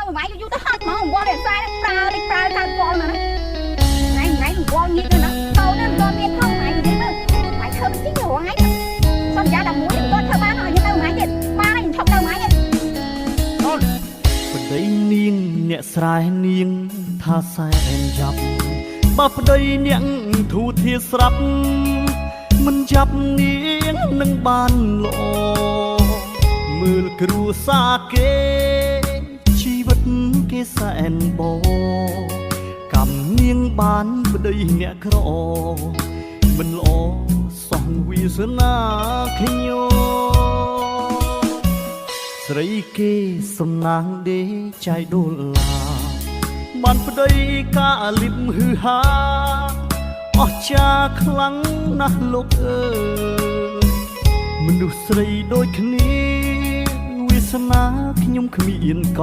មួយថ្ងៃយូរៗទៅហត់ហ្មងវល់តែខ្សែប្រើលេចប្រើកើតវល់ណាថ្ងៃថ្ងៃវល់ងាកទៅណាតោណាមិនទាន់មានផងថ្ងៃនិយាយមើលថ្ងៃធ្វើមិនជីរាល់ថ្ងៃសន្យាដល់មួយមិនទាន់ធ្វើបានហើយខ្ញុំនៅមួយថ្ងៃទៀតបានហើយខ្ញុំឈប់នៅមួយថ្ងៃទៀត អូន ប្តីនាងអ្នកស្រែនាងថាសែនយ៉ាប់បើប្តីអ្នកធូធាស្រាប់មិនចាប់នាងនឹងបានល្អមើលគ្រួសារគេជីវិតគេសែនបកម្មនាងបានប្តីអ្នកក្រមិនល្អសោះវាសនាខ្ញុំ ស្រីគេសំណាងដេចៃដុល្លារបានប្តីកាលិបហឺហាអស់ចាខ្លាំងណាស់លោកអើយមនុស្សស្រីដូចគ្នាវាសនាខ្ញុំគ្មានក